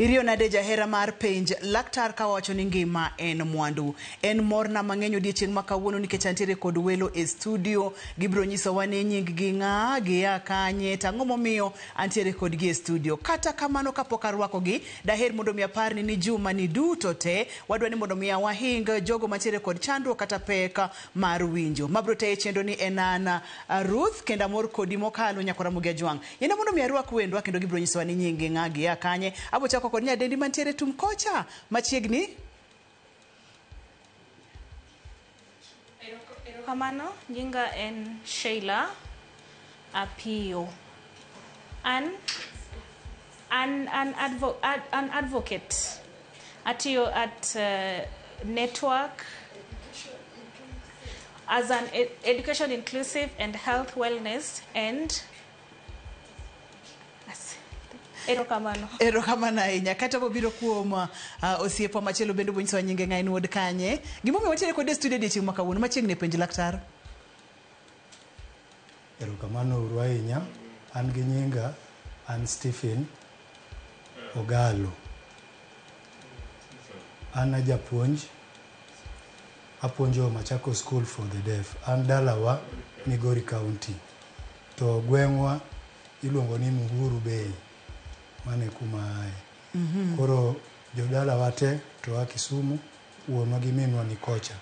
Iriyo nade jahera mar penj laktar ka wacho ni ngima en mwandu. En morna mang'eny odiechieng' ma kawuono nikech antiere kod welo e studio. Gibiro nyisowa ni nying gi ng'a, gia kanye, to ang'o momiyo antiere kodgi e studio. Kata kamano kapok arwakogi, daher mondo mi aparni ni juma ni duto te, wadwa ni mondo mi wahing jogo mantiere kod chandruok kata pek mar winjo. Mabiro tayo chenro ni en an Ruth, kendo amor kodi mokalo nyakora Ramogi Ajwang'. Yie mondo mi arwak wendwa kendo gibiro nyisowa ni nying gi ng'a, gia kanye. Abo chako kod nyadendi mantiere tum kocha machiegni. Erokamano, nyinga en Sheila Apiyo. An advocate. Atiyo at network as an education inclusive and health wellness and Erokamano. Erokamano ahinya. Kata bobiro kuom osiepwa machielo bende bonyisowa nyinge ng'a en wuod kanye. Gimomiyo wantiere kode e studio odiechieng' ma kawuono machiegni e penj laktar. Erokamano uru ahinya. An gi nyinga an Stephen Ogalo. An a japuonj, apuonjo Machakos School for the Deaf. An dalawa Migori County. To gweng'wa iluongo ni Muhuru Bay. Mano e kuma aaye. Koro jodalawa te to a Kisumu, wuonwa gi minwa ni kocha.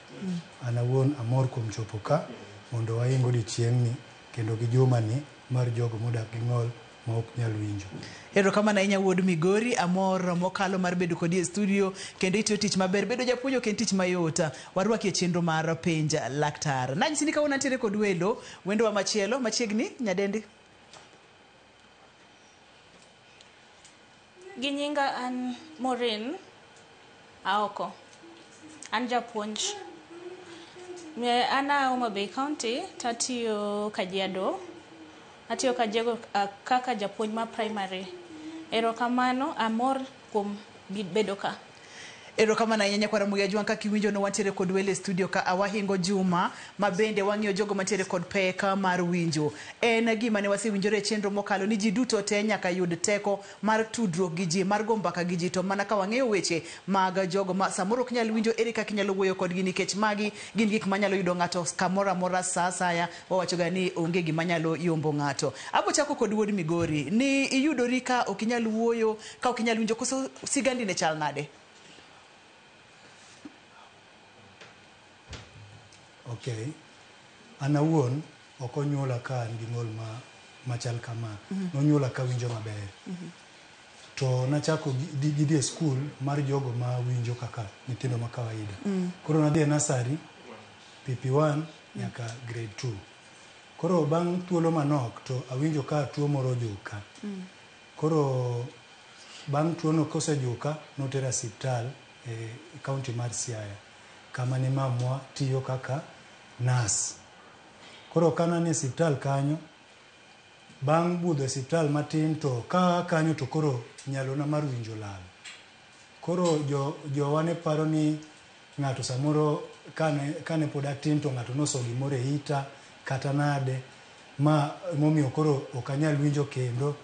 An awuon amor kuom chopo ka mondo waing odiechieng'ni kendo gi jumani mar jogo modak gi ng'ol ma ok nyal winjo. Erokamano ahinya wuod Migori, amor mokalo mar bedo kodi e studio kendo itiyo tich maber. Bedo japuonj ok en tich mayot. Warwaki e chenro mar penj laktar. Nanyisi ni kawuono antiere kod welo, wendowa machielo machiegni, nyadendi. Gi nyinga an Maureen Aoko. An japuonj. An a Homa Bay County tatiyo Kajiado. Atiyo Kajiado kaka japuonj ma primary. Erokamano, amor kuom bedo ka. Erokamano ahinya nyakwara Ramogi Ajwang' kaka iwinjo ne wantiere kod welo e studio ka wahingo juma ma bende wang'iyo jogo mantiere kod pek mar winjo. En gima ne wasewinjore e chenro mokalo ni ji duto te nyaka yud teko mar tudruok gi ji, mar go mbaka gi ji, to mana ka wang'eyo weche mag jogo ma samoro ok nyal winjo, ere kaka inyalo wuoyo kodgi nikech magi gin gik manyalo yudo ng'ato kamoro amora sa asaya. Wawachoga ni onge gima nyalo yombo ng'ato. Abo chako kod wuod Migori, ni iyudori ka ok inyal wuoyo, ka ok inyal winjo, koso sigandi ne chal nade? Okay. An awuon ok onyuola ka an gi ng'ol machal kama. Nonyuola ka winjo maber. To nachako gi dhi e skul mar jogo ma winjo kaka nyithindo ma kawaida. Koro nadhi e nursery, PP1 nyaka grade 2. Koro bang' thuolo manok to awinjo ka tuo moro ojuka. Koro bang' tuono kosejuka notera osiptal e county mar Siaya kama ne mamwa tiyo kaka nurse. Koro ka ne osiptal kanyo, bang' budho e osiptal matin to ka kanyo to koro nyalona mar winjo lal. Koro jowa ne paro ni ng'ato samoro kane pod atin to ng'ato noso gimoro e ita kata nade ma momiyo koro ok anyal winjo kendo.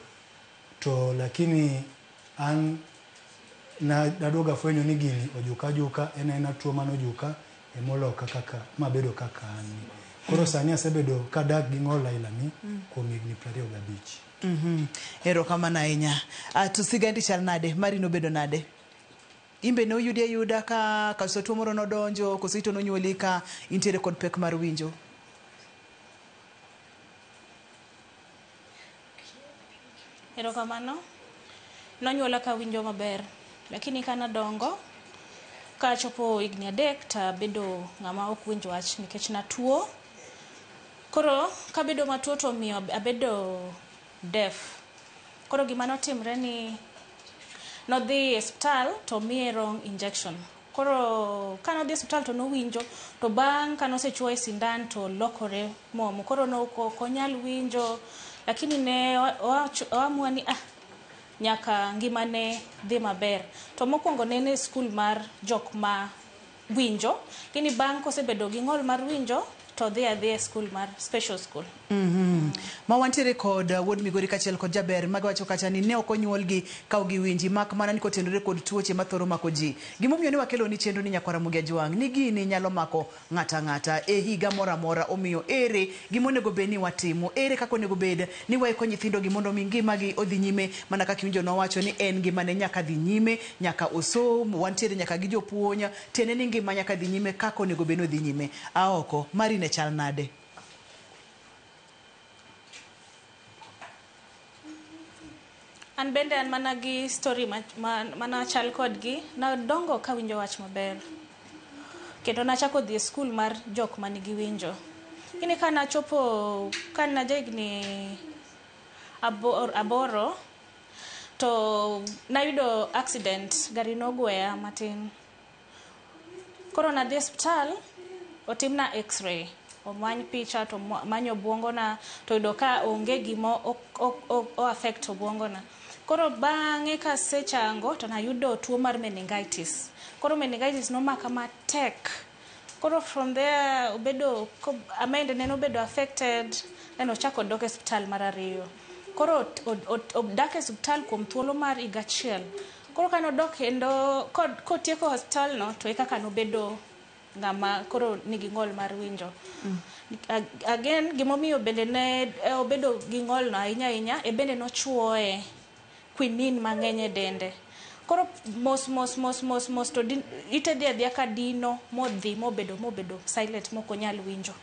To lakini an naduogo afwenyo ni gini ojuka ajuka, en aena tuo manojuka emoloka kaka mabedo kaka an ni. Koro sani asebedo kadak gi ng'ol aila ni kuom higni 25. Erokamano ahinya. To sigandi chal nade? Mari nobedo nade? In be ne oyudi ayuda ka koso tuo moro nodonjo, koso ito nonyuoli ka intiere kod pek mar winjo? Erokamano. Nonyuola ka winjo maber. Lakini kanadongo, kachopo higni 3 to abedo ng'ama ok winj wach nikech natuo. Koro kabedo matuo to omiyo abedo deaf. Koro gima notimre ni nodhi e osiptal to omiye wrong injection. Koro kanodhi e osiptal to nowinjo, to bang' kanosechuoye sindan to lokore momo. Koro ok onyal winjo, lakini ne oamua ni nyaka ngimane dhi maber. To mokwongo ne en e skul mar jok ma winjo, lakini bang' kosebedo gi ng'ol mar winjo to dhi adhiya e skul mar special school. Ma wantiere kod wuod Migori kaachiel kod Jaber magiwacho kacha ni ne ok onyuolgi ka ok giwinji mak mana ni kotenore kod tuoche mathoro mako ji. Gimomiyo ne wakelo ni chenro ni nyakwar Ramogi Ajwang' ni gini nyalo mako ng'ata ng'ata e higa moro amora, omiyo ere gima onego bed ni watimo, ere kaka onego bed ni waiko nyithindo gi mondo mi ngimagi odhi nyime mana kaka iwinjo nowacho ni en ngimane nyaka dhi nyime, nyaka osom, wantiere nyaka gi jopuonj, tiende ni ngima nyaka dhi nyime kaka onego bed ni odhi nyime. Aoko, mari ne chal nade? An bende an mana gi story mana chal kodgi. Nadongo kawinjo wach maber. Kendo nachako dhi e skul mar jok manigi winjo. Lakini kanachopo, kana jahigni 8, to nayudo accident, gari nogweya matin. Koro nadhi e osiptal, otimna x-ray. Omany picha to manyo obwongona to yudo ka onge gima o affect obwongona. Koro bang'e kasechango to nayudo tuo mar meningitis. Koro meningitis nomaka matek. Koro from there obedo amende ne obedo affected, then ochako dok e osiptal mar 2. Koro odak e osiptal kuom thuolo mar higa achiel. Koro kanodok kendo kotieko osiptal no to e kaka nobedo ng'ama koro nigi ng'ol mar winjo. Again, gimomiyo bende ne obedo gi ng'ol no ahinya ahinya, e bende nochuoye quinine mang'eny e dende. Koro mos mos mos mos mos to ite dhi adhiya ka dino modhi mobedo silent mok onyal winjo.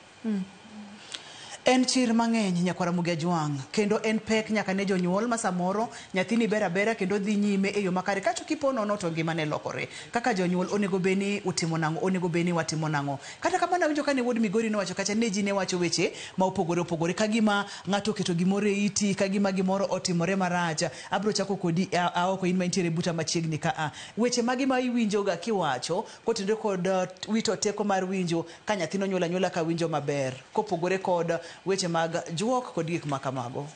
En chir mang'eny nyakwar Ramogi Ajwang', kendo en pek nyaka ne jonyuol ma samoro nyathini ber abera kendo dhi nyime e yo makare, kacho kipo nono to ngimane lokore. Kaka jonyuol onego bed ni utimo nang'o, onego bed ni watimo nang'o. Kata kamano awinjo kane wuod Migori nowacho kacha ne ji ne wacho weche ma opogore opogore, ka gima ng'ato oketo gimoro e iti, ka gima gimoro otimore marach. Abro chako kodi aoko in mantiere buta machiegni ka a. Weche magi ma iwinjoga kiwacho kotenore kod wito teko mar winjo ka nyathino onyuol anyuola ka winjo maber, kopogore kod weche mag juok kod gik ma kamago.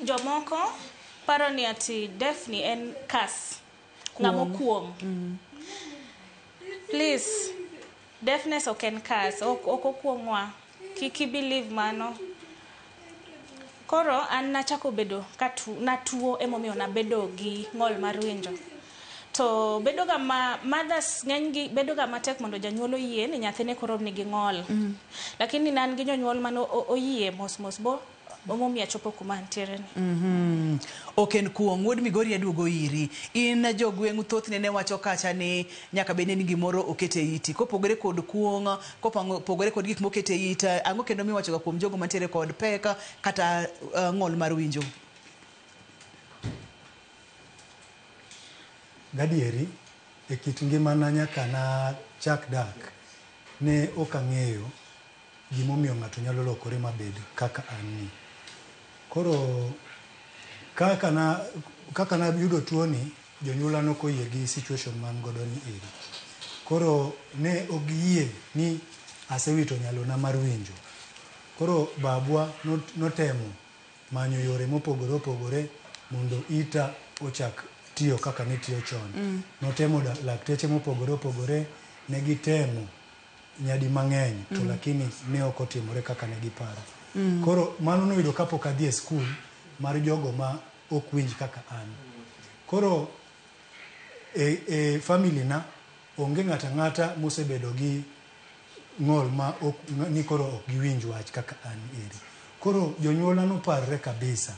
Jomoko paro ni ati deaf ni en curse, ng'ama okuong'. Please, deafness ok en curse, ok okuong'wa. Kik i believe mano. Koro an nachako bedo ka natuo emomiyo nabedo gi ng'ol mar winjo. To bedo ga ma mothers ng'enygi bedo ga matek mondo janyuol oyie ni nyathine koro nigi ng'ol. Lakini ne an gi jonyuol mane oyie mos mos bo omomiyo achopo kuma antiere ni. Ok en kuong', wuod Migori aduogo iri. In jogweng' thothne ne wacho kacha ni nyaka bed ni gimoro oket e iti. Kopogore kod kuong', kopogore kod gik moket e it, ang'o kendo miwachoga kuom jogo mantiere kod pek kata ng'ol mar winjo? Gadieri, e kit ngimana nyaka na chak dak, ne ok ang'eyo gimomiyo ng'ato nyalo lokore mabed kaka an ni. Koro kaka na yudo tuoni, jonyuolna nok oyie gi situation ma an godo ni eri. Koro ne ok giyie ni asewito nyalona mar winjo. Koro babwa notemo manyo yore mopogore opogore mondo ita ochak tiyo kaka ne tiyo chon. Notemo lakteche mopogore opogore, ne gitemo nyadi mang'eny to lakini ne ok otimore kaka ne giparo. Koro mano noyudo kapok adhi e skul mar jogo ma ok winj kaka an. Koro e family na onge ng'ato ang'ata mosebedo gi ng'ol ma ok ni koro ok giwinj wach kaka an eri. Koro jonyuolna noparre kabisa.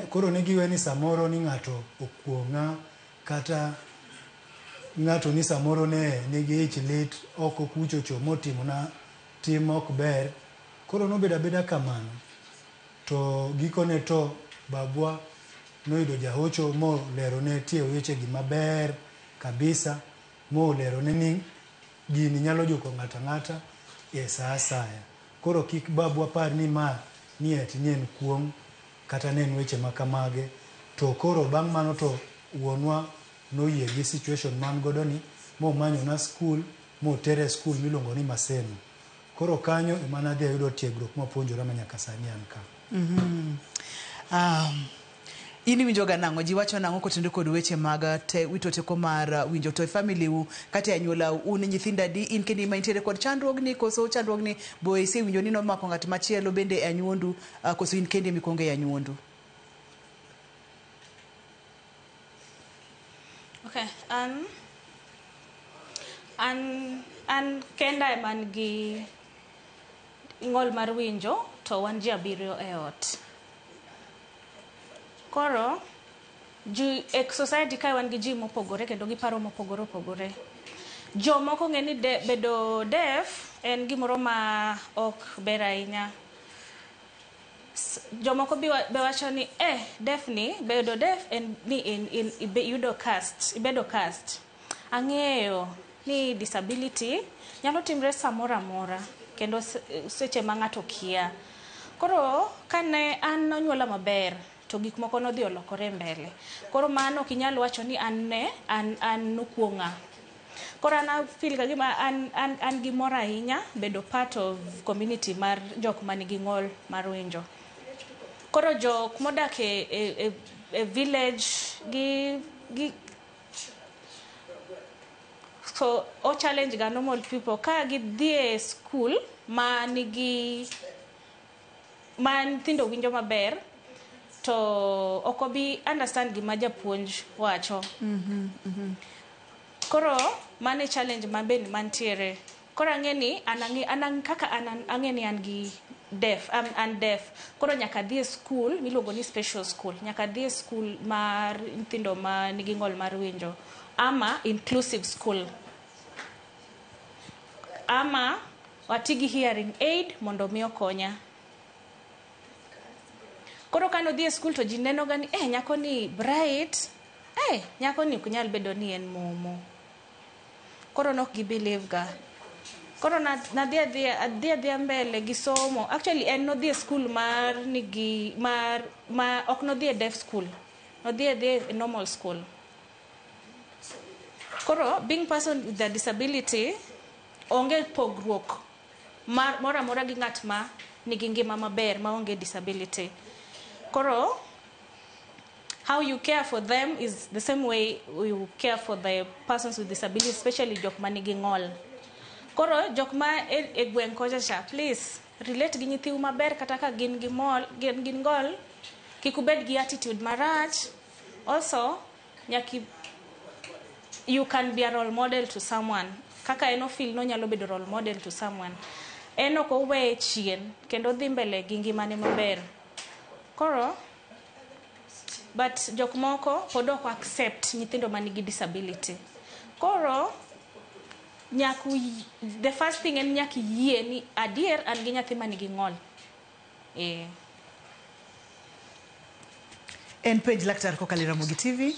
Koro ne giwe ni samoro ni ng'ato okuong'a kata ng'ato ni samoro ne nigi ich lit oko kuchocho motimona tim ok ber. Koro nobedo abeda kamano. To To gikone to babwa noyudo jahocho molerone tie wechegi maber kabisa, molerone ni gini nyalo juko ng'ato ang'ata e saa asaya. Koro kik babwa par ni ma ni eti ni en kuong' kata ne en weche makamage. To koro bang' mano to wuonwa noyie gi situation man godo ni momanyona skul motere e skul miluongo ni Maseno. Koro kanyo ema nadhi ayudo tiegruok mapuonjora ma nyaka sani an ka. In iwinjoga nang'o? Ji wacho nang'o kotenore kod weche mag wito teko mar winjo to e family u kata e anyuola u un nyithindo adi? In kendi ema intiere kod chandruogni koso chandruogni bo isewinjo ni nomako ng'at machielo bende e anyuondu koso in kendi ema ikuongo e anyuondu? Okay, an kenda ema an gi ng'ol mar winjo to wan ji 7 e ot. Koro ji e society kae wan gi ji mopogore kendo gi paro mopogore opogore. Jomoko ng'e ni bedo deaf en gimoro ma ok ber ahinya. Jomoko be wacho ni deaf ni, bedo deaf en ni in iyudo cast, ibedo cast. Ang'eyo ni disability nyalo timre samoro amora kendo seche ma ng'ato kia. Koro kane an nonyuola maber to gik moko nodhi olokore mbele. Koro mano ok inyal wacho ni an ne an nokuong'a. Koro an a feel ka gima an gi mor ahinya bedo part of community mar jok manigi ng'ol mar winjo. Koro jok modak e village gi so o challenge ga normal people ka gidhi e school ma nigi ma nyithindo winjo maber to ok obi understand gima japuonj wacho. Koro mano e challenge ma bende mantiere. Koro ang'e ni an kaka an ang'e ni an gi deaf, an deaf. Koro nyaka adhi e school miluongo ni special school. Nyaka adhi e school mar nyithindo ma nigi ng'ol mar winjo ama inclusive school. Ama wati gi hearing aid mondo mi okonya. Koro kane odhi e school to ji neno ga ni nyako ni bright, nyako ni ok nyal bedo ni en momo. Koro nok gi believe ga. Koro nadhi adhiya mbele gi somo. Actually en nodhi e school mar nigi mar ma ok nodhi e deaf school. Nodhi e normal school. Koro being person with a disability onge pogruok mar moro amora gi ng'at ma nigi ngima maber maonge disability. Koro how you care for them is the same way you care for the persons with disability, especially jok ma nigi ng'ol. Koro jok ma e gweng' kocha cha, please relate gi nyithiu maber kata ka gin gi mol, gin gi ng'ol, kik ubed gi attitude marach. Also, nyaki you can be a role model to someone. Kaka en ofil no nyalo bedo role model to someone. En ok oweye chien kendo dhi mbele gi ngimane maber. Koro but jok moko pod ok accept nyithindo manigi disability. Koro the first thing en nyaka iyie ni adier an gi nyathi manigi ng'ol. En penj laktar kokalo e Ramogi TV,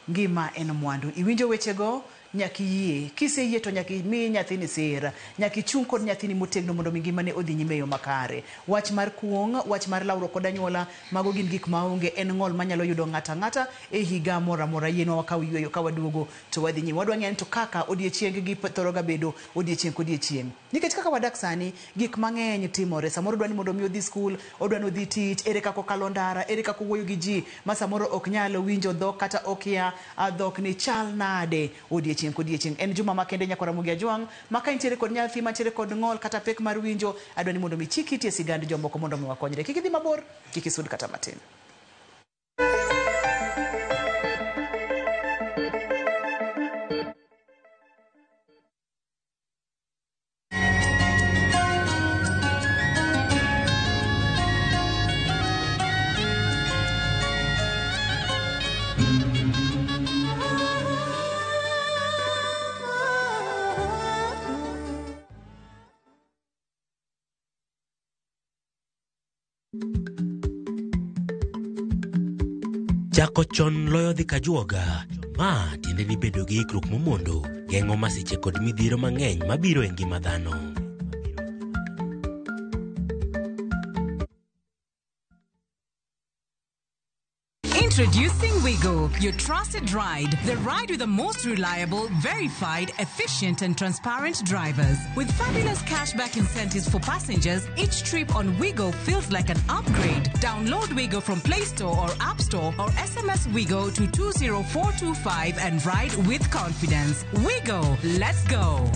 ngima en mwandu. Iwinjo wechego, nyaka iyie. Kiseyie to nyaka imi nyathini sir. Nyaka ichung' kod nyathini motegno mondo mi ngimane odhi nyime e yo makare. Wach mar kuong', wach mar lawruok kod anyuola, mago gin gik maonge, en ng'ol manyalo yudo ng'ato ang'ata e higa moro amora. Yienwa wakaw yueyo ka waduogo to wadhi nyime. Wadwa ng'eyo ni to kaka odiechieng gi thoro ga bedo odiechieng kodiechieng. Nikech kaka wadak sani, gik mang'eny timore. Samoro odwa ni mondo mi odhi skul, odwa ni odhi tich, ere kaka okalo ndara, ere kaka owuoyo gi ji ma samoro ok nyal winjo dhok kata okia dhok ni chal nade odiechieng kodiechieng. En juma makende nyakwa Ramogi Ajwang' ma ka intiere kod nyathi mantiere kod ng'ol kata pek mar winjo, adwa ni mondo mi chik iti e sigand jomoko mondo mi wakonyre. Kik idhi mabor, kik isud kata matin. Chako chon loyo dhi kajuoga. Ma tiende ni bedo gi ikruok momondo geng'o masiche kod midhiero mang'eny mabiro e ngima dhano. Introducing Wigo, your trusted ride. The ride with the most reliable, verified, efficient, and transparent drivers. With fabulous cashback incentives for passengers, each trip on Wigo feels like an upgrade. Download Wigo from Play Store or App Store or SMS Wigo to 20425 and ride with confidence. Wigo, let's go.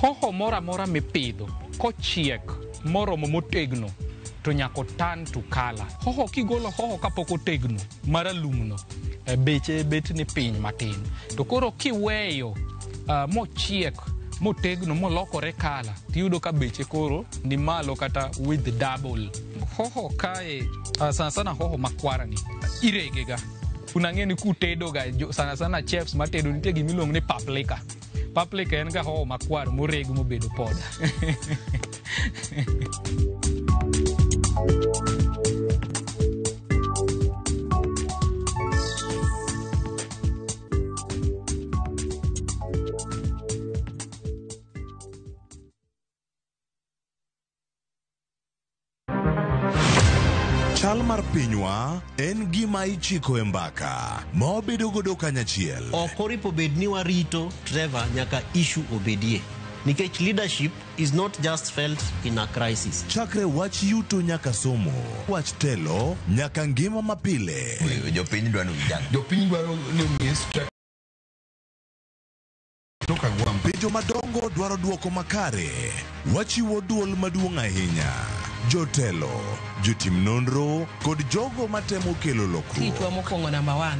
Hoho moro amora mipidho kochiek moromo motegno to nyaka turn to color. Hoho kigolo hoho kapok otegno maralumno, beche bet ni piny matin. To koro kiweyo mochiek motegno molokore color, tiyudo ka beche koro ni malo kata with double. Hoho kae, sana sana hoho makwar ni irege ga. Unang'e ni kutedo ga sana sana chefs matedo nitie gimiluongo ni paprika. Paprika en ga hoho makwar moreg mobedo poda. Chal mar pinywa en gima ichiko e mbaka ma wabedo godo kanyachiel. Ok oripo bed ni warito Trevor nyaka issue obedie. Nikech leadership is not just felt in a crisis. Chakre wach yuto nyaka somo, wach telo nyaka ngima mapile. Jopiny dwaro ni wijang. Jopiny dwaro ni omiye Penjo madongo dwaro duoko makare. Wachiwo duol maduong' ahinya. Jotelo, jotim nonro kod jogo matemo kelo lokruok. Tichwa mokwongo namba 1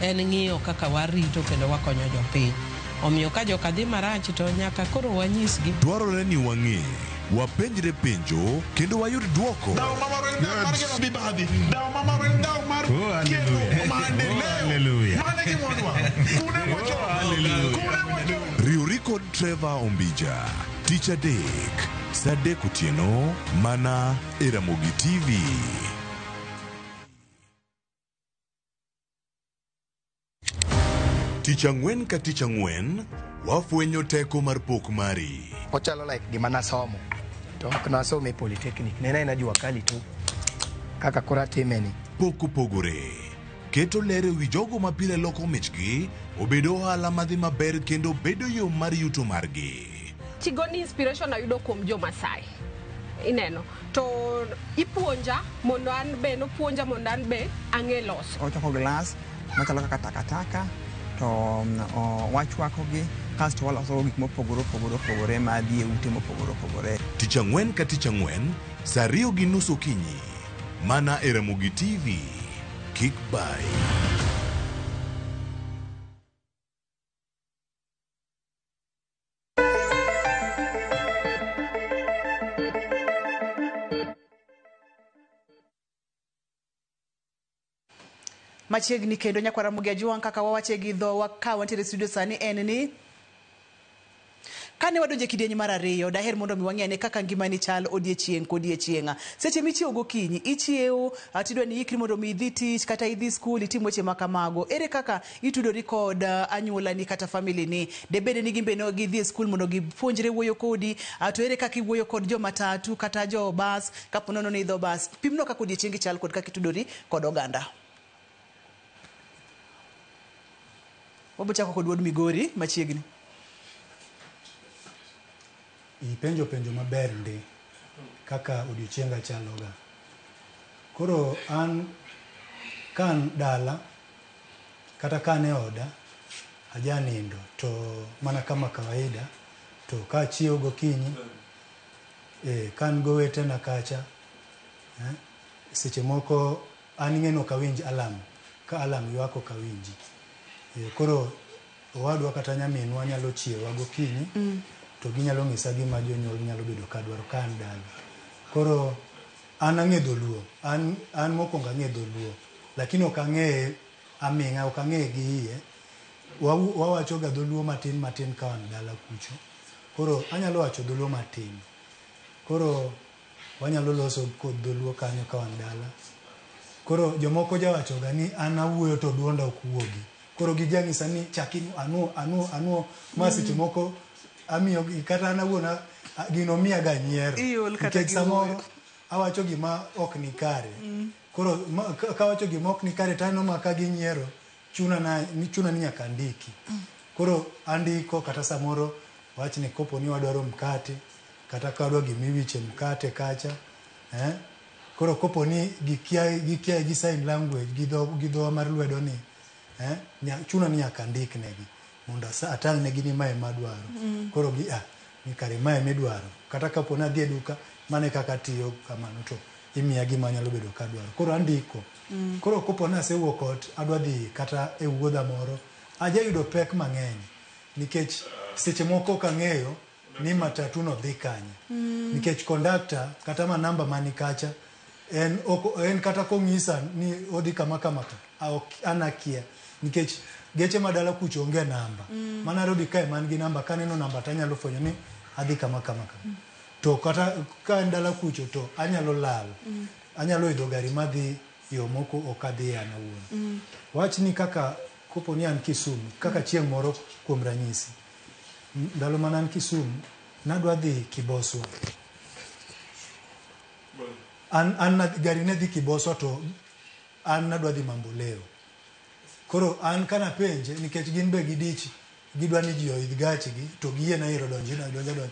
en ng'iyo kaka warito kendo wakonyo jopiny. Omiyo ka joka dhi marach to nyaka koro wanyisgi. Dwarore ni wang'e, wapenjre penjo kendo wayud duoko. Riwri kod Trevor Ombija tich adek saa 3 otieno mana e Ramogi TV. Tich ang'wen ka tich ang'wen wafwenyo teko mar pok mari. Ochalo like gima nasomo to ok nasomo e polytechnic, ne en jua kali tu kaka koro atime ni. Pok opogore keto ler e wi jogo ma pile loko michgi obedo ohala madhi maber kendo bedo yo mar yuto margi. Tigoni inspiration ayudo kuom jo Masai. Ineno to ipuonja mondo an be nopuonja mondo an be ang'e loso. Ochoko glass machalo kaka takataka to wachwakogi kasto waloso gik mopogore opogore opogore madhi e ute mopogore opogore. Tich ang'wen ka tich ang'wen saa 2:30 okinyi mana e Ramogi TV. Kik bai. Machiegni kendo nyakwar Ramogi Ajwang' kaka wawache gi dhowa ka wantiere e studio sani en ni kane wadonjo e kidieny mar ariyo daher mondo mi wang'e ane kaka ngimani chal odiechieng' kodiechieng'. Seche michiewo gokinyi, ichiewo tidwa ni iikri mondo mi idhi tich kata idhi skul itim weche ma kamago. Ere kaka itudori kod anyuolani kata family ni? Debed ni gin be ne gidhi e skul mondo gipuonjre wuoyo kodi, to ere kaka iwuoyo kod jomatatu kata jo bas kapo nono ni idho bas? Pimnwa kaka odiechiengi chal kod kaka itudori kod oganda. Wabo chako kod wuod Migori machiegni. Ipenjo penjo maber ndi kaka odiochienga chaloga. Koro an ka an dala kata ka an e oda aja nindo to mana kama kawaida to ka achiewo gokinyi ka an gowetena kacha seche moko an ing'e ni ok awinj alarm ka alarm ywak ok awinji. Koro owadwa kata nyaminwa nyalo chiewa gokinyi to ginyalo ng'isa gima jonyuol nyalo bedo ka dwaro ka an dala. Koro an ang'e dholuo, an mokwongo ang'e dholuo, lakini ok ang'eye aming'a, ok ang'eye gi iye. Wawacho ga dholuo matin matin ka wan dala kucho. Koro anyalo wacho dholuo matin. Koro wanyalo loso kod dholuo kanyo ka wan dala. Koro jomoko jawacho ga ni an awuoyo to duonda ok wuogi. Koro gijanyisa ni chak anuo anuo anuo ma seche moko amiyo kata an awuon gino miya ga nyiero. Nikech samoro awacho gima ok ni kare. Koro kawacho gima ok ni kare to aneno ma ka ginyiero chuna ni nyaka andiki. Koro andiko kata samoro wachni kopo ni wadwaro mkate kata ka wadwa gimiwiche mkate kacha. Koro kopo ni gikia gi sign language gi dhowa mar lwedo ni chuna ni nyaka andiknegi mondo atang'negi ni mae madwaro. Koro gi ni kare mae midwaro. Kata kapo ni adhi e duka mane kaka atiyo kamano to imiya gima anyalo bedo kadwaro. Koro andiko. Koro kopo ni asewuok ot adwa dhi kata e wuodha moro ajayudo pek mang'eny nikech seche moko ok ang'eyo ni matatu no dhi kanye. Nikech kondakta kata ma namba mani kacha en kata kong'isa ni odhi kama kama ka an akia nikech geche madala kucho onge namba. Ma Nairobi kae man gi namba kaneno namba tanyalo fwenyo ni adhi kama kama kama. To kata ka en dala kucho to anyalo lal. Anyalo idho gari madhi yo moko ok adhi an awuon. Wach ni kaka kopo ni an Kisumu kaka chieng' moro kuom ranyisi ndalo mana an Kisumu nadwa dhi Kiboswa. An gari ne dhi Kiboswa to an nadwa dhi Mamboleo. Koro an kana penje nikech gin be gidich gidwa ni ji oidh gachgi to giyie na iro donji donja.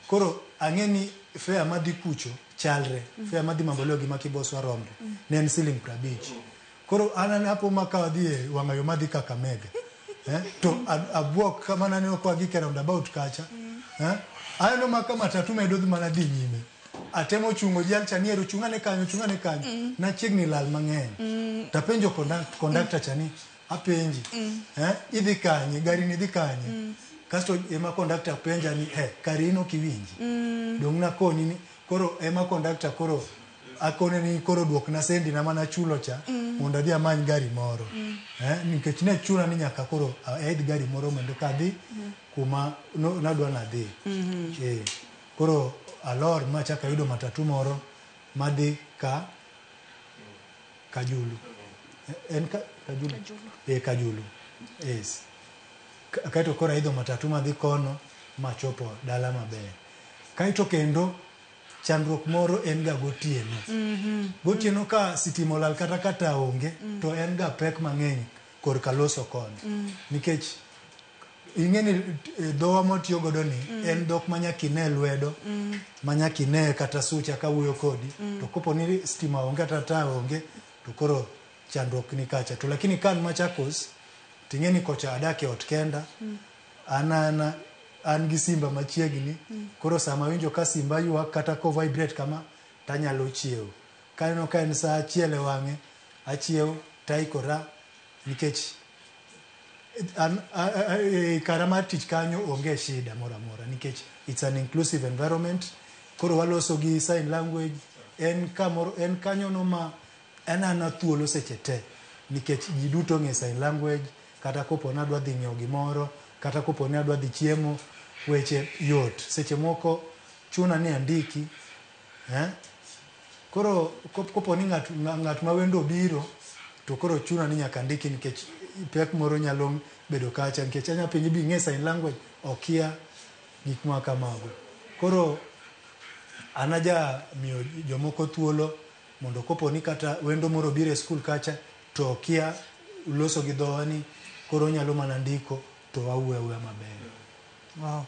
Koro ang'e ni fare madhi kucho chalre. Fare madhi Mamboleo gi ma Kiboswa romre. Ne en siling 50. Koro an apo ma ka wadhi e wang'ayo madhi Kakamega. To abuok kama naneno kwa gike roundabout kacha. Aneno ma ka matatu medo dhi mana dhi nyime. Atemo chungo jalcha ni ero chung'ane kanyo chung'ane kanyo. Nachiegni lal mang'eny. Tapenjo kondakta cha ni apenji. Idhi kanye gari ni dhi kanye. Kasto ema kondakta penja ni kari in ok iwinji. Dong' nakoni ni koro ema kondakta koro akone ni koro duokna sendi na mana chulo cha mondo adhi amany gari moro. Nikech ne chuna ni nyaka koro aidh gari moro mondo kadhi kuma nadwa nadhi. Koro alor machako ayudo matatu moro madhi ka Kajulu. En Kajulu? Kajulu. Yes. Kaeto koro aidho matatu madhi kono machopo dala maber. Kaeto kendo chandruok moro en ga gotieno. Gotieno ka sitima olal kata kata onge to en ga pek mang'eny korka loso koni. Nikech ing'e ni dhowa mwatiyo godo ni en dhok ma nyaka ine lwedo, ma nyaka ine kata sucha kawuoyo kodi. To kopo ni stima onge kata taya onge to koro chandruok ni kacha. To lakini ka an Machakos ting'e ni kocha adak e ot kenda, an gi simba machiegni. Koro sama awinjo ka simba ywak kata ko vibrate kama tanyalo chiewo. Kaneno ka en saa 1 e wang'e achiewo taikora nikech an kara mar tich kanyo onge shida moro amora nikech it's an inclusive environment. Koro waloso gi sign language. En kamoro en kanyo no ma en ana thuolo seche te nikech ji duto ong'e sign language. Kata kopo ni adwa dhi ng'iewo gimoro kata kopo ni adwa dhi chiemo weche yot. Seche moko chuna ni andiki. Koro kopo ni ng'at ma wendo obiro to koro chuna ni nyaka andiki nikech pek moro nyalo bedo kacha nikech anya penji bi ing'e sign language okia gik ma kamago. Koro an aja miyo jomoko thuolo mondo kopo ni kata wendo moro obiro e skul kacha to okia loso gi dhowa ni koro onyalo mana ndiko to wawuoyo awuoya maber. Wow.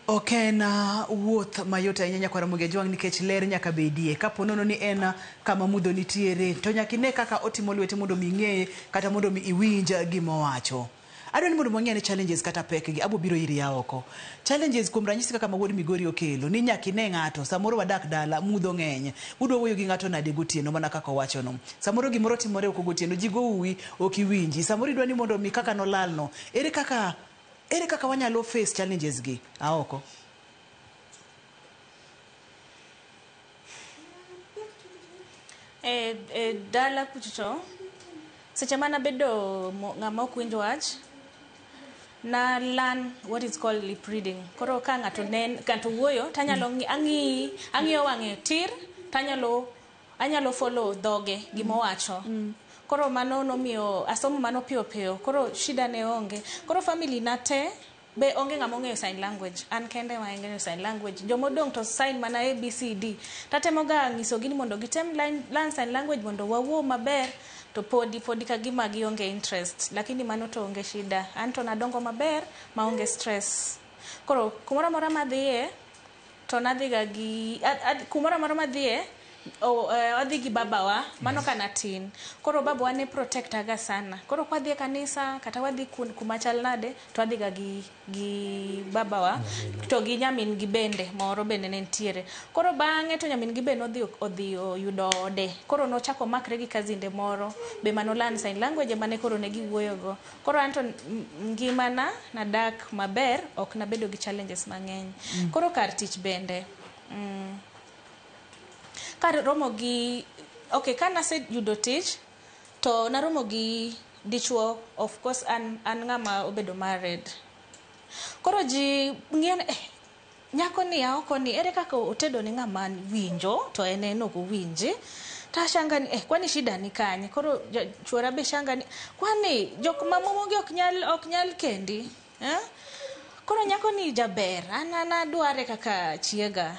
Ok en wuoth mayot ahinya nyakwar Ramogi Ajwang' nikech ler nyaka bedie. Kapo nono ni en kama mudho nitiere to nyaka ine kaka otimo lwete mondo mi ing'eye kata mondo mi iwinj gima owacho. Adwa ni mondo wang'e ni challenges kata pek gi abo biro iri ya oko. Challenges kuom ranyisi kaka ma wuod Migori okelo ni nyaka ine ng'ato samoro wadak dala mudho ng'eny. Udwa wuoyo gi ng'ato nade gotieno mana kaka owachono. Samoro gimoro timore oko gotieno ji go uwi ok iwinji. Samoro idwa ni mondo mi kaka nolalno. Ere kaka wanyalo face challenges gi aoko? Dala kucho Seche mane abedo ng'ama ok winj wach, na learn what is called lip reading. Koro ka ng'ato nen, ng'ato wuoyo, tanyalo ang'i ang'iyo wang'e tir, tanyalo anyalo follow dhoge gimowacho. Koro mano nomiyo asomo mano piyo piyo. Koro shida ne onge. Koro family na te be onge ng'ama ong'eyo sign language. An kende ma ang'eyo sign language. Jomodong' to sign mana A, B, C, D. Tatemoga nyisogi ni mondo gitem learn sign language mondo wawuo maber, to podi kagima gionge interest. Lakini mano to onge shida. An to nadongo maber maonge stress. Koro kumoro amora madhiye to nadhiga gi kumoro amora madhiye adhi gi babawa mano ka natin. Koro babawa ne protecta ga sana. Koro kwadhi e kanisa kata wadhi kuma chal nade to adhiga gi babawa to gi nyamin gi bende moro bende ne nitiere. Koro bang'e to nyamin gi be nodhi odhi oyudo ode. Koro nochako makre gi kazinde moro be mano learn sign language mane koro ne giwuoyogo. Koro anto ngimana nadak maber, ok nabedo gi challenges mang'eny. Koro kar tich bende kar romo gi okay, ka naseyudo tich to naromo gi dichuo, of course an ng'ama obedo married. Koro ji ng'iyo ni nyako ni oko ni ere kaka otedo ni ng'ama winjo to en ok owinji. Tashanga ni kwani shida ni kanye? Koro chuora be shanga ni kwani jok mamomogi ok nyal kendi, eh? Koro nyako ni jaber, an adware kaka chiega.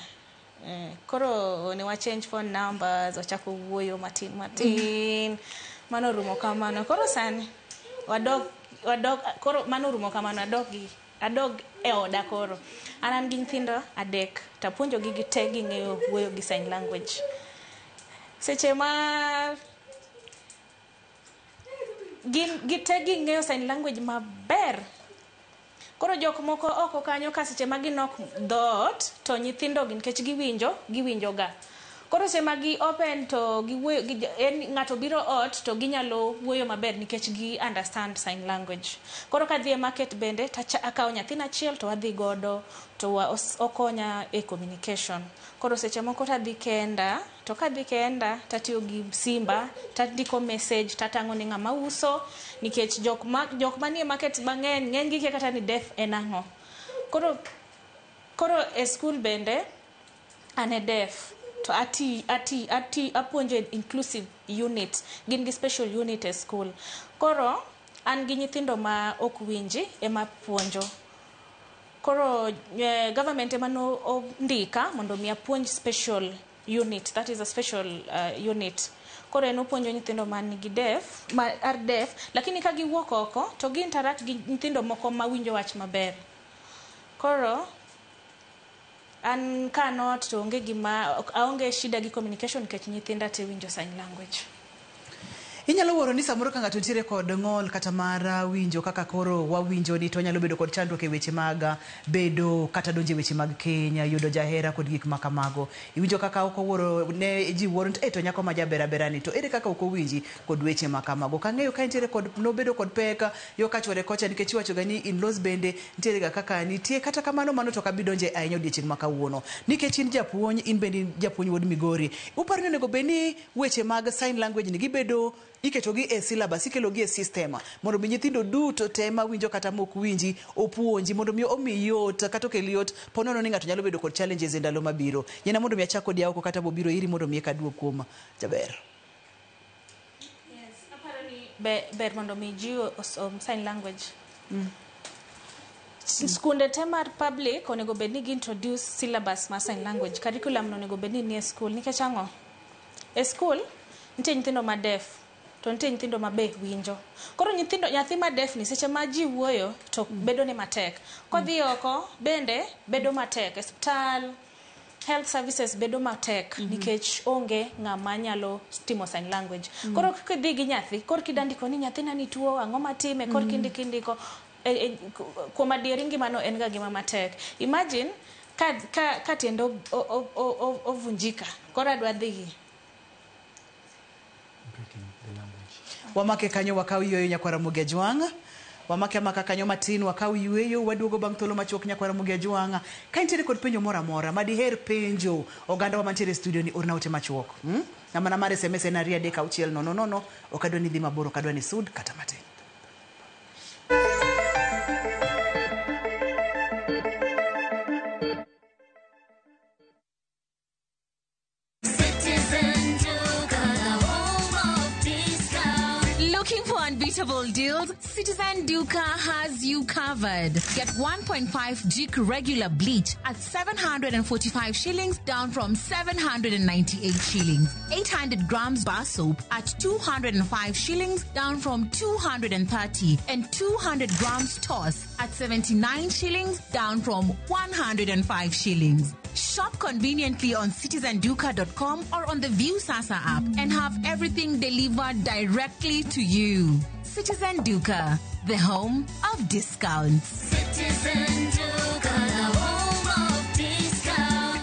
Koro ne wa change phone numbers, wachako wuoyo matin matin. Mano rumo kamano. Koro sani wadok koro mano rumo kamano, adog e oda koro. An gi nyithindo 3 tapuonjogi gi te ging'eyo wuoyo gi sign language. Seche ma gin gi te ging'eyo sign language maber. Koro jok moko oko kanyo ka seche ma ginok dhoot to nyithindo gi nikech giwinjo ga. Koro seche ma gi open to giwuoyo en ng'ato biro ot to ginyalo wuoyo maber nikech gi understand sign language. Koro kadhi e market bende akawo nyathina achiel to adhi godo to okonya e communication. Koro seche moko tadhi kenda, to kadhi kenda tatiyo gi simba, tandiko message, tatang'o ni ng'ama uso nikech jok manie market mang'eny ng'eny gi kia kata ni deaf en ang'o. Koro e school bende an e deaf to ati apuonjo inclusive unit, gin gi special unit e school. Koro an gi nyithindo ma ok winji ema puonjo. Koro government ema no ondika mondo mi apuonj special unit, that is a special unit. Koro en opuonjo nyithindo man nigi deaf, ma are deaf, lakini ka giwuok oko to gi interact gi nyithindo moko ma winjo wach maber. Koro an ka not to onge gima aonge shida gi communication nikech nyithinda te winjo sign language. Inyalo wuoro ni samoro ka ng'ato nitiere kod ng'ol kata mar winjo kaka koro wawinjo ni to onyalo bedo kod chandruok e weche mag bedo kata donjo e weche mag keny, yudo jahera kod gik ma kamago. Iwinjo kaka ok owuoro ne ji wuoro ni to nyako ma jaber abera ni to ere kaka ok owinji kod weche ma kamago. Kang'eyo ka nitiere kod nobedo kod pek yo ka chwore kocha nikech iwacho ga ni in-laws bende nitiere ga kaka nitie, kata kamano mano to ok abi donje ahinya odiechieng' ma kawuono. Nikech in japuonj, in bende in japuonj wuod Migori. Uparo ni onego bed ni weche mag sign language ni gibedo iketogi e syllabus, ikelogi e system mondo mi nyithindo duto te mawinjo kata mok winji opuonji mondo mi omi yot kata okel yot ponono ni ng'ato nyalo bedo kod challenges e ndalo mabiro. Yiena mondo mi achak kodi oko kata bobiro iri mondo mi eka aduog kuom jaber. Yes, aparo ni ber mondo mi ji osom sign language. Skunde te mar public onego bed ni gi introduce syllabus mar sign language. Curriculum no onego bed ni nie school. Nikech ang'o? E school nitie nyithindo ma deaf to nitie nyithindo ma be winjo. Koro nyithindo nyathi ma deaf ni seche ma ji wuoyo to bedo ne matek. Kodhi oko bende bedo matek. E osiptal health services bedo matek nikech onge ng'ama nyalo timo sign language. Koro kidhi gi nyathi, koro kidandiko ni nyathina ni tuo, ang'o matime, koro kindiko kuom adieri ngimano en ga gima matek. Imagine ka tiende ovunjika, koro adwa dhi. Wamake kanyo wakaw yueyo nyakwar Ramogi Ajwang'. Wamake amaka kanyo matin wakaw yueyo waduogo bang' thuolo machuok nyakwar Ramogi Ajwang'. Ka intiere kod penjo moro amora madiher penjo oganda wa mantiere e studio ni orna ote machuok. Nambana mar SMS en 23600. Ok adwa ni dhi mabor, ok adwa ni sud kata matin. Looking for unbeatable deals? Citizen Duka has you covered. Get 1.5 Jik regular bleach at 745 shillings down from 798 shillings. 800 grams bar soap at 205 shillings down from 230, and 200 grams toss at 79 shillings down from 105 shillings. Shop conveniently on citizenduka.com or on the Viusasa app and have everything delivered directly to you. Citizen Duka, the home of discounts. Citizen Duka, the home of discount.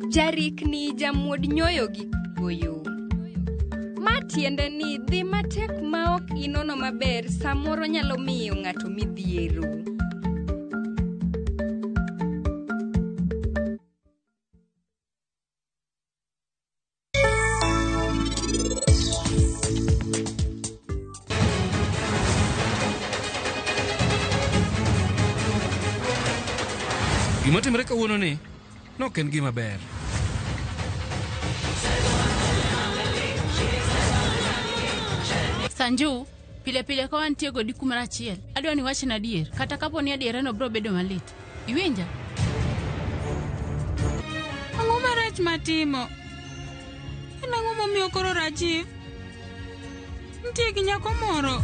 Jarikni jamuod nyoyo gi goyo. Ma tiende ni dhi matek ma ok inono maber samoro nyalo miyo ng'ato midhiero. Gima timore kawuono ni nok en gima ber. Sanju, pile pile ka wantie godi kumoro achiel, adwa ni wachna adier, kata kapo ni adierano biro bedo malit. Iwinja? Ang'o marach matimo? En ang'o momiyo koro Rajiv nitie gi nyako moro?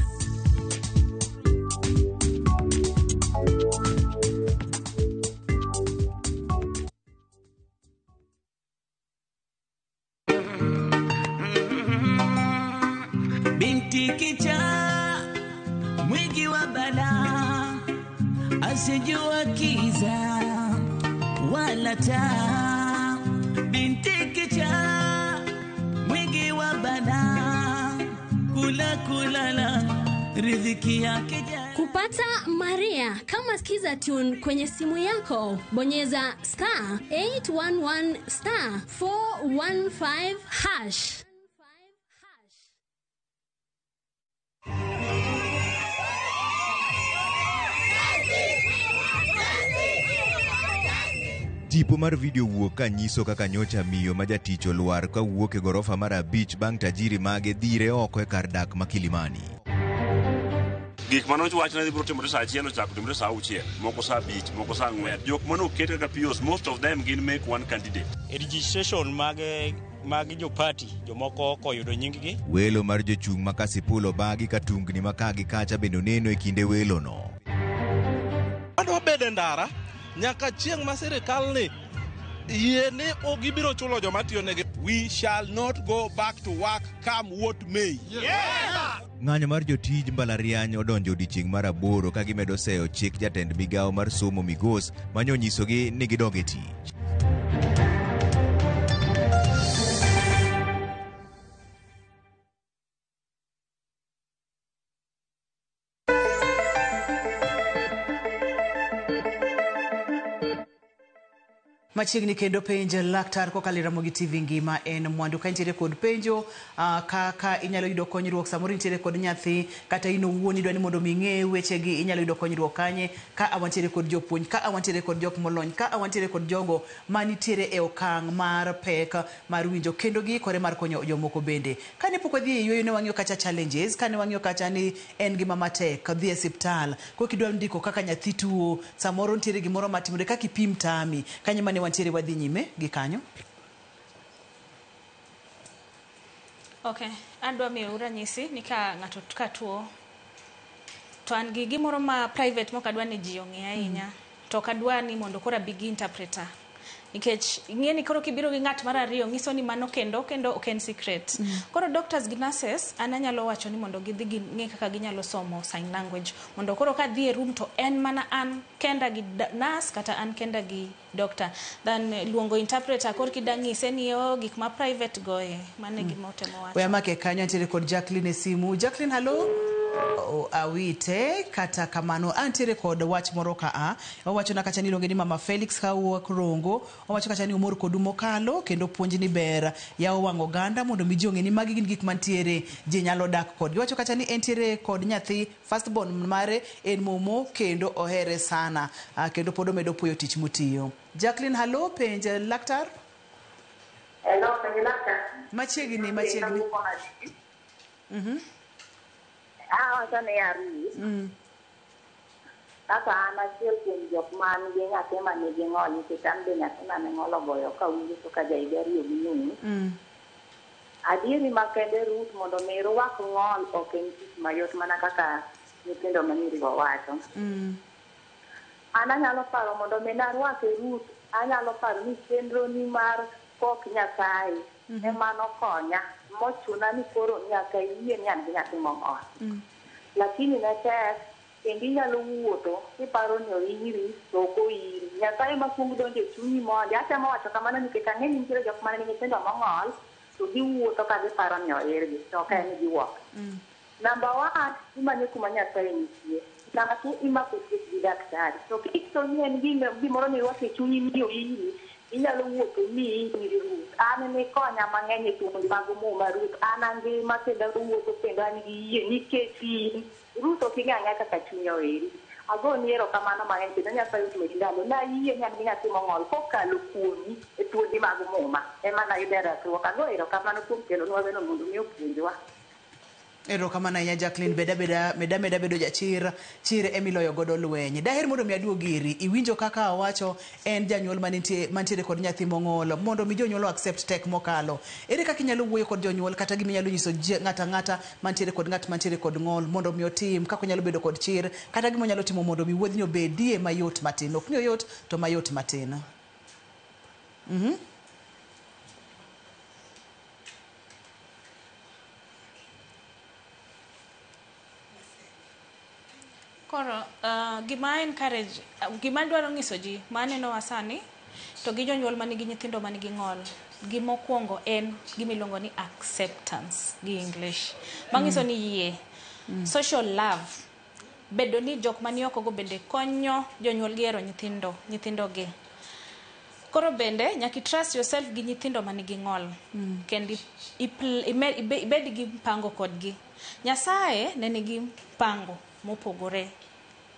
Binti kichaa mwingi wa balaa, asijua kiza wala taa. Binti kichaa mwingi wa balaa, kula kulala riziki yake. Kupata Maria kama Skiza Tune kwenye simu yako, bonyeza star 811 star 415 hash. Tipo mar video wuok ka nyiso kaka nyocha miyo ma jatich olwar ka wuok e gorofa mar 5 bang' tajiri mage dhire oko e kar dak ma Kilimani. Gik mane owach ni biro timore saa 1 ochako timore saa 6, moko saa 5, moko saa 4. Jok mane oket kaka POs, most of them gin make one candidate. E registration mag jo party, jomoko ok oyudo nying-gi. Welo mar jochung' ma Kasipul obagi ka tungni ma ka gi kacha bende oneno e kinde welono. Wadwa bedo e ndara nyaka chieng' ma sirikal ni yie ni ok gibiro chulo joma tiyonegi. We shall not go back to work come what may. Yeah! Ng'anyo mar jotij mbalariany odonjo odiechieng' mar 8 ka gimedo seyo chik jatend migawo mar somo Migos manonyisogi ni gidog e tich. Machiegni kendo penjo laktar kokalo e Ramogi TV ngima en mwandu. Ka nitiere kod penjo kaka inyalo yudo konyruok, samoro nitiere kod nyathi kata in owuon idwa ni mondo mi ing'e wechegi, inyalo yudo konyruok kanye? Ka awantiere kod jopuonj, ka awantiere kod jok molony, ka awantiere kod jogo manitiere e okang' mar pek mar winjo kendo giikore mar konyo jomoko bende. Kane pok wadhi e yueyo ne wang'iyo kacha challenges, kane wang'iyo kacha ni en gima matek dhi e siptal, kok idwa ndiko kaka nyathi tuo, samoro nitiere gimoro matimore kaka ipim tami kanyo mane wantiere wadhi nyime gi kanyo. Okay, adwa miyo ranyisi ni ka ng'ato ka tuo to an gi gimoro ma private mok adwa ni ji ong'e ahinya, to ok adwa ni mondo koro abi gi interpreter, nikech ing'e ni koro kibiro gi ng'at mar ariyo nyiso ni mano kendo ok en secret. Koro doctors gi nurses an anyalo wacho ni mondo gidhi ging'e kaka ginyalo somo sign language, mondo koro ka dhi e room to en mana an kenda gi nurse kata an kenda gi doctor than luongo interpreter koro kida ng'ise ni o gik ma private go e mano e gima otemo wacho. Weya make kanyo, antiere kod Jacqueline e simu. Jacqueline, hello. Awite kata kamano antiere kod wach moro ka a owachona kacha ni iluonge ni Mama Felix kawuok Rongo. Owacho kacha ni omor kodu mokalo kendo puonj ni ber yawo wang' oganda mondo mi ji ong'e ni magi gin gik mantiere ji nyalo dak kodgi. Owacho kacha ni entiere kod nyathi first born mare en momo kendo ohere sana, kendo pod omedo puoyo tich motiyo. Jacqueline, hallo, penj laktar. Hello, penj laktar. Machiegni, machiegni. Awacho ni Arus. Kaka an achiel kuom jok man gi nyathi ma nigi ng'ol, nikech an be nyathi mane ng'ol ogoyo kawinjo to ka ja higa 2.5. Adieri makende Ruth, mondo mi irwak ng'ol ok en tich mayot mana kaka nyithindo manyirigo wacho. An anyalo paro mondo mi narwake Ruth, anyalo paro ni chenro ni mar kok Nyasaye ema nokonya mochuna ni koro nyaka iyie ni an gi nyathi mong'ol. Lakini ne tek, kendo inyalo wuotho kiparo ni oiri to ok oiri. Nyasaye ma kuong donjo e chunyi mondi. Atemo wacho kamano nikech ang'e ni nitiere jok man gi nyithindo mong'ol to giwuotho ka giparo ni oirgi to ok en giwuok. Namba 1, imanyo kuma Nyasaye nitie. Namba 2, imako osiep gi daktari. To kik to ni en gimoro ni irwako e chunyi ni oiri, inyalo wuotho mi iiri Ruth. An nikonya mang'eny e puonj mag Muma Ruth. An angima kendo awuotho kendo an gi yie nikech in. Ruth ok ing'e ang'eya kaka chunya oeri. Agoni erokamano mang'eny kendo Nyasaye omedi ndalo. Nayie ni an gi nyathi mong'ol kokalo kuomi e puonj mag Muma. Ema nayude resruok. Ago erokamano kuom kelonwa weno mondo mi opuonjwa. Erokamano ahinya Jacqueline, beda meda bedo jachir, chir emiloyo godo lweny. Daher mondo mi aduog iri, iwinjo kaka awacho en janyuol mantiere kod nyathi mong'ol, mondo mi jonyuol accept tek mokalo. Ere kaka inyalo wuoyo kod jonyuol kata gima inyalo nyiso ng'ato ang'ata mantiere kod ng'at mantiere kod ng'ol mondo mi otim kaka onyalo bedo kod chir, kata gima onyalo timo mondo mi wuodhni obedie mayot matin. Ok ni oyot to mayot matin. Koro, gima encourage, gima dwaro nyiso ji maneno sani to gi jonyuol manigi nyithindo manigi ng'ol, gimokwongo en gimiluongo ni acceptance gi English. Manyiso ni yie. Social love. Bedo ni jok mani oko go bende konyo jonyuol gi hero nyithindo gi. Koro bende nyaka trust yourself gi nyithindo manigi ng'ol. Kendo ibed gi mpango kodgi. Nyasaye ne nigi mpango mopogore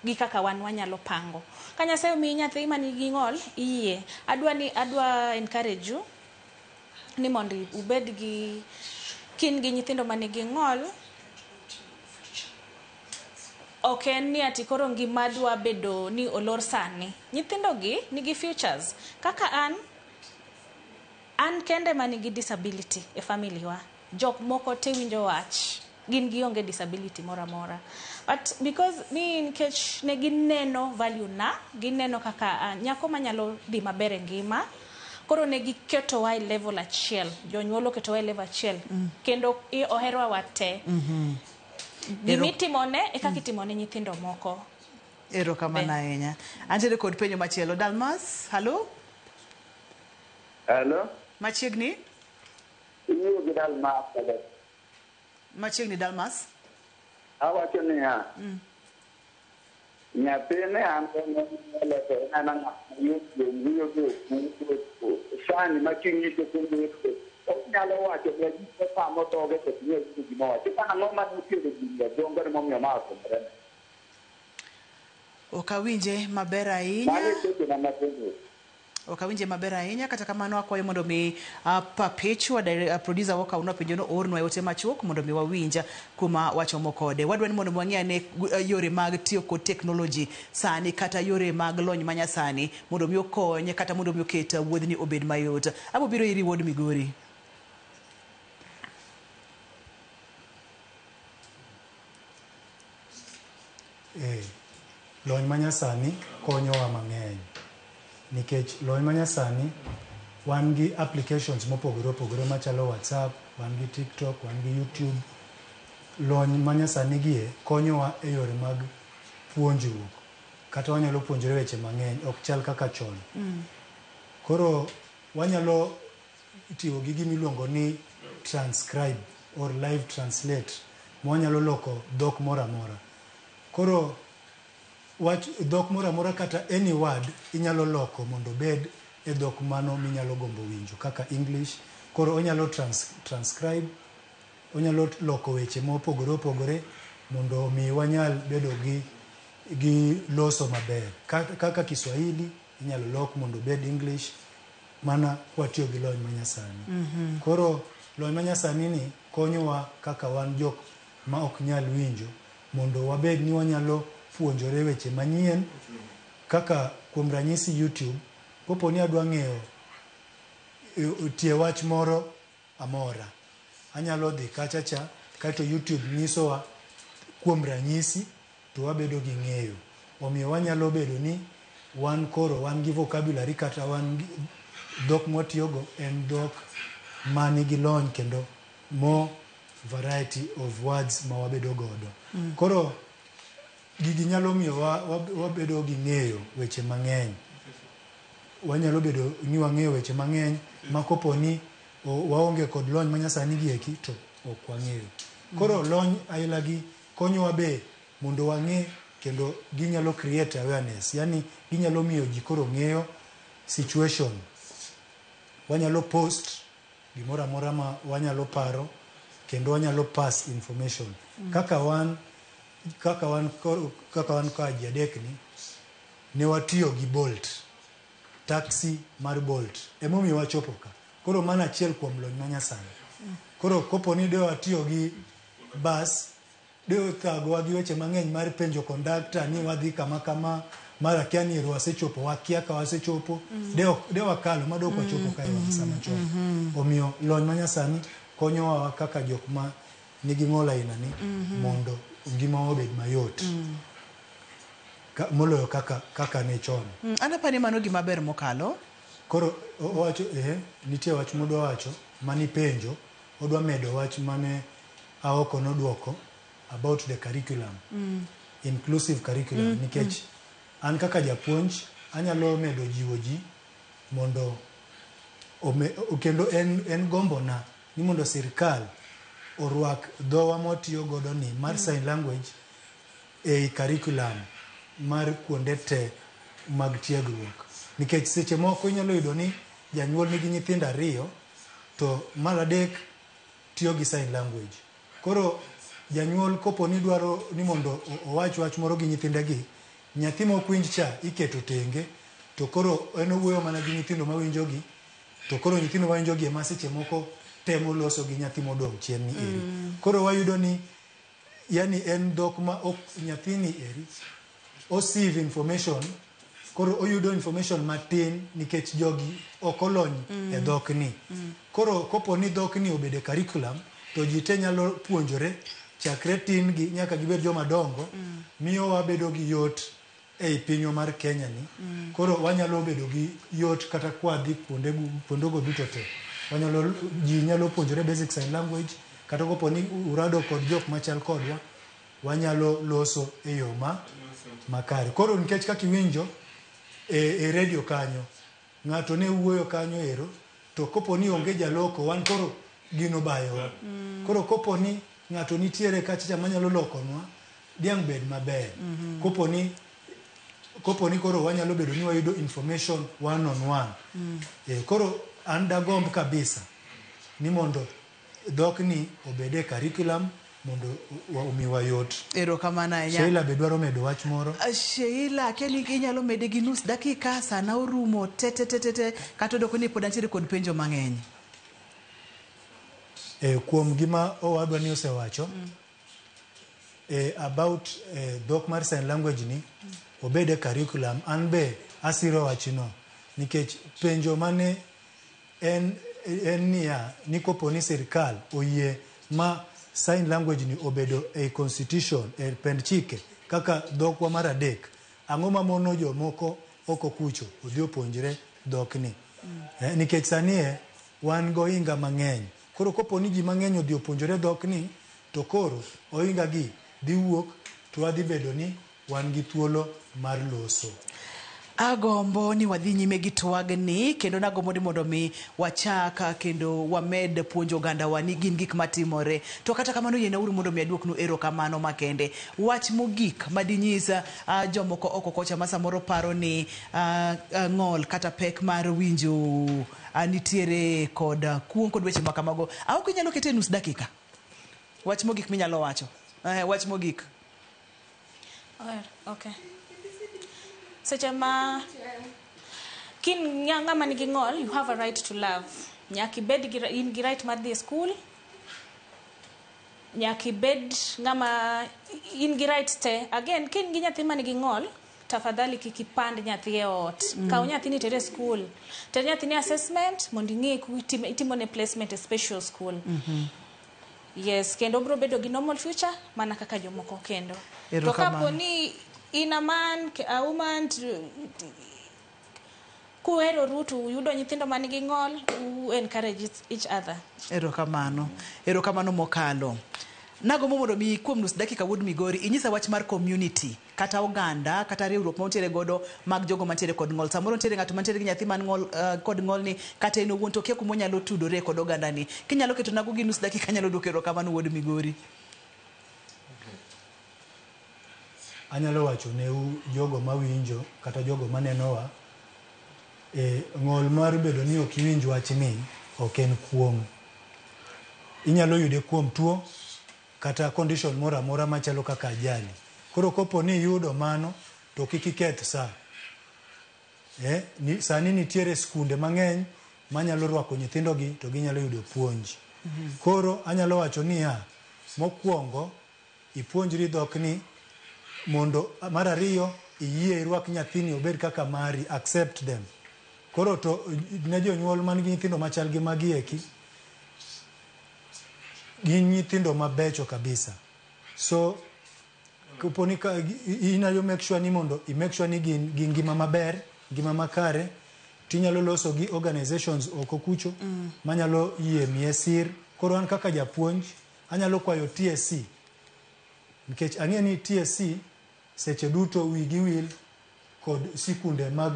gi kaka wan wanyalo pango. Ka Nyasaye omiyi nyathi manigi ng'ol, iyie. Adwa encourage you ni mondo ubed gi kin gi nyithindo manigi ng'ol. Ok en ni ati koro ngima dwa bedo ni olor sani. Nyithindo gi nigi futures. Kaka an kende manigi disability e family wa. Jok moko te winjo wach. Gin gionge disability moro amora. But because ni nikech ne gineno value na, gineno kaka nyako manyalo dhi maber e ngima, koro ne giketowa e level achiel. Jonyuol oketowa e level achiel. Kendo oherwa wate. Gimitimone e kaka itimone nyithindo moko. Erokamano ahinya. Antiere kod penjo machielo. Dalmas, hallo? Hello? Machiegni? Iwuoyo gi Dalmas. Machiegni Dalmas. Awacho niya, nyathine an neno sani ma kinyise kowuotho onyalo wacho pamo dhoge to ok nyal winjo gima owacho. Ang'o mane okelo gini e obwongone momiyo ma otimore? Ok awinje maber ahinya. Mano e penjona mapenjo. Ok awinje maber ahinya, kata kamano akwayo mondo mi Perpetua producer wakawnwa penjono oornwa e ote machuok mondo mi wawinj kuma wachomo kode. Wadwa ni mondo wang'i ane yore mag tiyo kod technology sani kata yore mag lony manyasani mondo mi okony kata mondo mi oket wuodhni obed mayot. Abo biro iri wuod Migori. Lony manyasani konyowa mang'eny. Nikech lony manyasani wan gi applications mopogore opogore machalo WhatsApp, wan gi TikTok, wan gi YouTube. Lony manyasani gie konyowa e yore mag puonjruok. Kata wanyalo puonjore weche mang'eny, ok chal kaka chon. Koro wanyalo tiyo gi gima iluongo ni transcribe or live translate. Mwanyalo loko dhok moro amora. Koro wach dhok moro amora kata any word inyalo loko mondo obed e dhok mano minyalo gombo winjo kaka English. Koro onyalo transcribe, onyalo loko weche mopogore opogore mondo omi wanyal bedo gi loso maber. Kaka Kiswahili inyalo lok mondo obed English mana kwatiyo gi lony manyasani. Koro lony manyasani ni konyowa kaka wan jok ma ok nyal winjo mondo wabed ni wanyalo puonjore weche manyien kaka kuom ranyisi YouTube. Kopo ni adwa ng'eyo tie wach moro amora, anyalo dhi kacha cha kaeto YouTube nyisowa kuom ranyisi to wabedo gi ng'eyo. Omiyo wanyalo bedo ni wan koro wan gi vocabulary kata wan gi dhok mwatiyogo en dhok manigi lony kendo more variety of words ma wabedo godo. Koro gigi nyalo miyo wabedo gi ng'eyo weche mang'eny. Wanyalo bedo ni wang'eyo weche mang'eny ma kopo ni waonge kod lony manyasani gi eki to ok wang'eyo. Koro lony aila gi konyowa be mondo wang'e kendo ginyalo create awareness, yani ginyalo miyo ji koro ng'eyo situation. Wanyalo post gimoro amora ma wanyalo paro kendo wanyalo pass information. Kaka wan ka ji adek ni ne watiyo gi Bolt, taxi mar Bolt emomiyo wachopo ka. Koro mano achiel kuom lony manyasani. Koro kopo ni de watiyo gi bus, de othagowa gi weche mang'eny mar penjo kondakta ni wadhi kama kama, mar akia ni ero wasechopo, wakia ka wasechopo. De wakalo ma de ok wachopo ka e wang' sa machon. Omiyo lony manyasani konyowa kaka jok ma nigi ng'ol aina ni mondo ngimawa obed mayot moloyo kaka ne chon. An apani mano gima ber mokalo. Koro owacho nitie wach modwa wacho mani penjo, odwa medo wach mane Aoko nodwoko about the curriculum. Inclusive curriculum nikech an kaka japuonj anyalo medo jiwo ji mondo kendo en gombona ni mondo sirkal orwak dhowa mwatiyo godo ni mar sign language ei curriculum mar kuonde te mag tiegruok. Nikech seche moko inyalo yudo ni janyuol nigi nyithindo ariyo to mar adek tiyo gi sign language. Koro janyuol kopo ni dwaro ni mondo owach wach moro gi nyithinde gi, nyathi mok winj cha iketo tenge to koro en owuoyo mana gi nyithindo mawinjo gi, to koro nyithindo mawinjo gi ema seche moko temo loso gi nyathi modong' chien ni eri. Koro wayudo ni yani en dhok ma ok nyathini eri receive information, koro oyudo information matin nikech jogi ok olony e dhokni. Koro kopo ni dhokni obedo e curriculum to ji te nyalo puonjore chakre tin gi nyaka gibed joma dongo, miyo wabedo gi yot ei pinywa mar Kenya ni. Koro wanyalo bedo gi yot kata kwadhi kuonde kuondego duto te. Wanyalo ji nyalo puonjore basic sign language kata kopo ni urado kod jok machal kodwa, wanyalo loso e yo ma makare. Koro nikech kaka iwinjo e radio kanyo, ng'ato ne wuoyo kanyo ero, to kopo ni onge jaloko, wan koro gino bayowa. Koro kopo ni ng'ato nitiere kachacha manyalo lokonwa, diang' bed maber. Kopo ni koro wanyalo bedo ni wayudo information one on one. Koro an dagomb kabisa ni mondo dhokni obed e curriculum mondo omiwa yot. Erokamano ahinya. Sheila be dwaro medo wach moro. Sheila, akia ni inyalo mede gi nus dakika, sana orumo te te te te te, kata odoko ni pod antiere kod penjo mang'eny. Kuom gima owadwa ni osewacho about dhok mar sign language ni obed e curriculum, an be asiro wachno nikech penjo mane en niya ni kopo ni sirkal oyie ma sign language ni obedo ei constitution e pend chike kaka dhokwa mar adek, ang'o mamono jomoko oko kucho odhi opuonjre dhokni? Nikech sani wan gohinga mang'eny. Koro kopo ni ji mang'eny odhi opuonjore dhokni, to koro ohinga gi dhi wuok to wadhi bedo ni wan gi thuolo mar loso. Agombo ni wadhi nyime gi twagni kendo nagombo ni mondo mi wachak kendo wamed puonjo ogandawa ni gin gik matimore. To kata kamano yienauru mondo mi aduoknu erokamano makende. Wach mogik madinyis jomoko oko kocha ma samoro paro ni ng'ol kata pek mar winjo nitiere kod kuong' kod weche makamago. Aok inyalo kete e nus dakika. Wach mogik minyalo wacho. Wach mogik. Okay. Seche ma kin ng'ama nigi ng'ol, you have a right to love. Nyaka ibed gi in gi right mar dhi e school. Nyaka ibed ng'ama in gi right te. Again, kin gi nyathi manigi ng'ol, tafadhali kik ipand nyathi e ot. Kaw nyathini tere e school. Ter nyathini assessment mondo ing'e itimone placement e special school. Yes, kendo obiro bedo gi normal future mana kaka jomoko kendo. To kapo ni in a man, a woman, kuheroru to uyudo nyithindo manigi ng'ol, u encourage each other. Erokamano. Erokamano mokalo. Nagombo mondo mi kuom nus dakika wuod Migori inyisa wach mar community kata oganda kata riwruok ma untiere godo mag jogo mantiere kod ng'ol. Samoro nitiere ng'ato mantiere gi nyathi man ng'ol kod ng'olni kata en owuon to okia kuma onyalo tudore kod ogandani. Kinyalo ketonago gi nus dakika anyalo duoko erokamano wuod Migori. Anyalo wacho ne u jogo mawinjo kata jogo manenowa, ng'ol mar bedo ni ok iwinj wachni ok en kuong'. Inyalo yude kuom tuo kata condition moro amora machalo kaka ajali. Koro kopo ni iyudo mano to kik iketh sa. Sani nitiere skunde mang'eny manyalo rwako nyithindogi to ginyalo yudo puonj. Koro anyalo wacho niya, mokwongo ipuonjri dhokni mondo mar ariyo iyie irwak nyathini obed kaka mari, accept them. Koro to ne jonyuol man gi nyithindo machal gi magi eki, gin nyithindo mabecho kabisa. So kopo ni inyalo make sure ni mondo i make sure ni gin gi ngima maber, ngima makare, tinyalo loso gi organizations oko kucho manyalo yie miye sir. Koro an kaka japuonj anyalo kwayo TSC nikech ang'e ni TSC seche duto wigi wil kod sikunde mag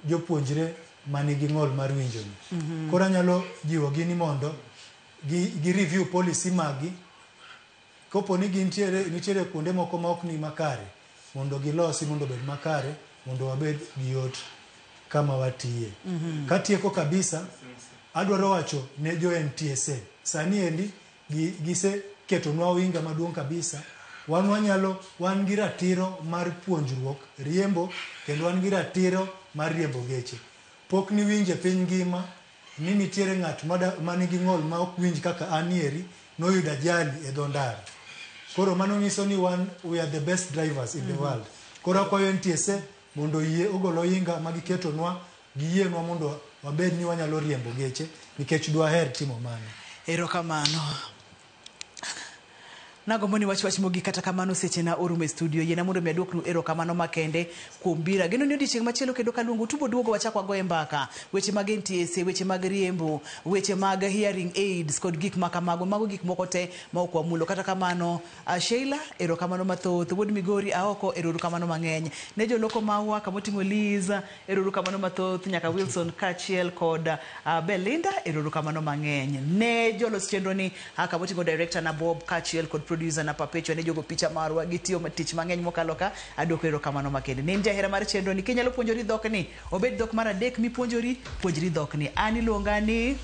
jopuonjre manigi ng'ol mar winjo ni. Koro anyalo jiwogi ni mondo gi review policy maggi kopo ni gintiere nitiere kuonde moko ma ok ni makare mondo gilosi mondo obed makare mondo wabed gi yot kama watiye. Katieko kabisa, adwaro wacho ne jo NTSA sani endi giseketonwa ohinga maduong' kabisa. Wan wanyalo wan gi ratiro mar puonjruok riembo kendo wan gi ratiro mar riembo geche. Pok niwinje piny ngima ni nitiere ng'at manigi ng'ol ma ok winj kaka an eri noyudo ajali e dho ndara. Koro mano nyiso ni wan we are the best drivers in the world. Koro akwayo NTSA mondo oyie ogol ohinga ma giketonwa giyienwa mondo wabed ni wanyalo riembo geche nikech dwaher timo mano. Erokamano. Nagombo ni wach mogik kata kamano sechena orumo e studio. Yiena mondo mi aduoknu erokamano makende kuom biro. Ageno ni odiochieng' machielo kendo kaluongo tubo duogo wachak wagoye mbaka. Weche mag NTSA, weche mag riembo, weche mag hearing aids kod gik makamago. Mago gik moko te ma ok wamulo. Kata kamano, Sheila, erokamano mathoth. Wuod Migori, Aoko, erokamano mang'eny. Ne joloko mawa kamoting'o Liz, erokamano mathoth. Nyaka Wilson kaachiel kod Belinda, erokamano mang'eny. Ne jolos chenro ni kamoting'o director na Bob kaachiel kod producer na Perpetua ne jogo picha marwa gitiyo tich mang'eny mokalo ka aduoko erokamano makende. Ne in jahera mar chenro ni kinyalo puonjori dhokni obed dhok mar adek mipuonjori puonjri dhokni. An iluonga ni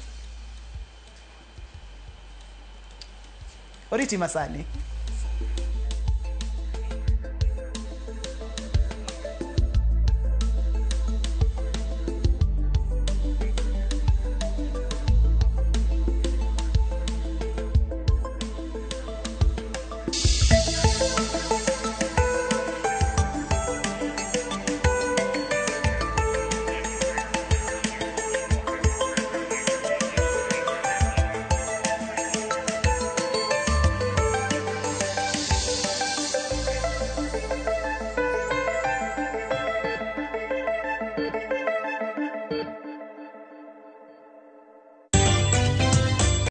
Oriti Masani.